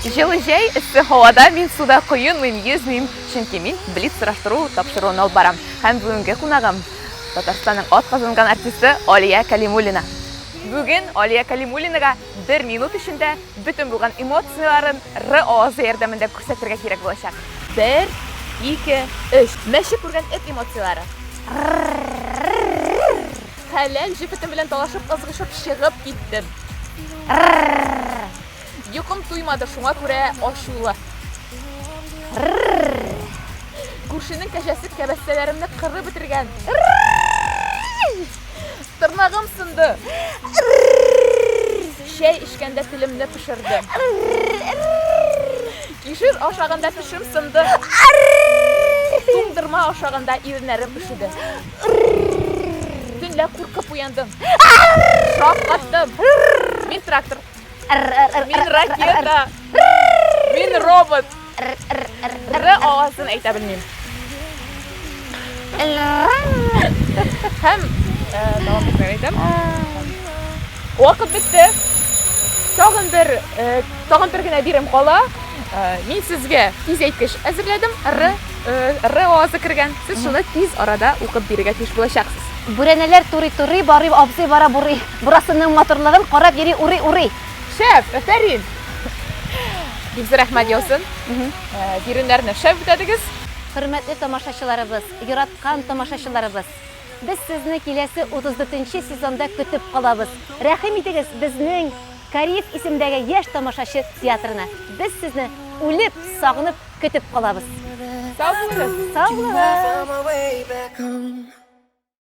Җылы җәй, эссе һавада мин суда коенмыйм, йөзмим, чөнки мин Блиц сораштыру тапшыруын алып барам. Һәм бүгенге кунагым Татарстанның атказанган артисты Алия Кәлимуллина. Бүген Алия Кәлимуллинага бер минут эчендә бөтен булган эмоцияләрен Р авазы ярдәмендә күрсәтергә кирәк булачак. Бер, ике, өч. Мәче күргән эт эмоцияләре. Хәләл җефетем белән талашып, ызгышып чыгып киттем. Йокым туймады, шуңа күрә ачулы. Күршенең кәҗәсе кәбәстәләремне кырып бетергән. Тырнагым сынды. Чәй эчкәндә телемне пешердем. Кишер ашаганда тешем сынды. Туңдырма ашаганда иреннәрем өшеде. Төнлә куркып уяндым. Шаккаттым. Мин трактор. Мин ракета. Мин робот. Р авазын әйтә белмим. Һәм э, дәвам итмәй әйтәм. Вакыт бетте. Тагын бер, э, тагын бер генә бирем кала. Э, мин сезгә тиз әйткеч әзерләдем. Р, Р авазы кергән. Сез шуны тиз арада укып бирергә тиеш булачаксыз. Бүрәнәләр турый-турый, барый абзый бара бурый. Бурасының матурлыгын карап йөри урый-урый. Шәп, афәрин! Бик зур рәхмәт яусын. Биремнәрне шәп үтәдегез. Хөрмәтле тамашачыларыбыз, яраткан тамашачыларыбыз! Без сезне киләсе 34 нче сезонда көтеп калабыз. Рәхим итегез безнең Кариев исемендәге яшь тамашачы театрына. Без сезне үлеп, сагынып көтеп калабыз. Сау булыгыз! Сау булыгыз!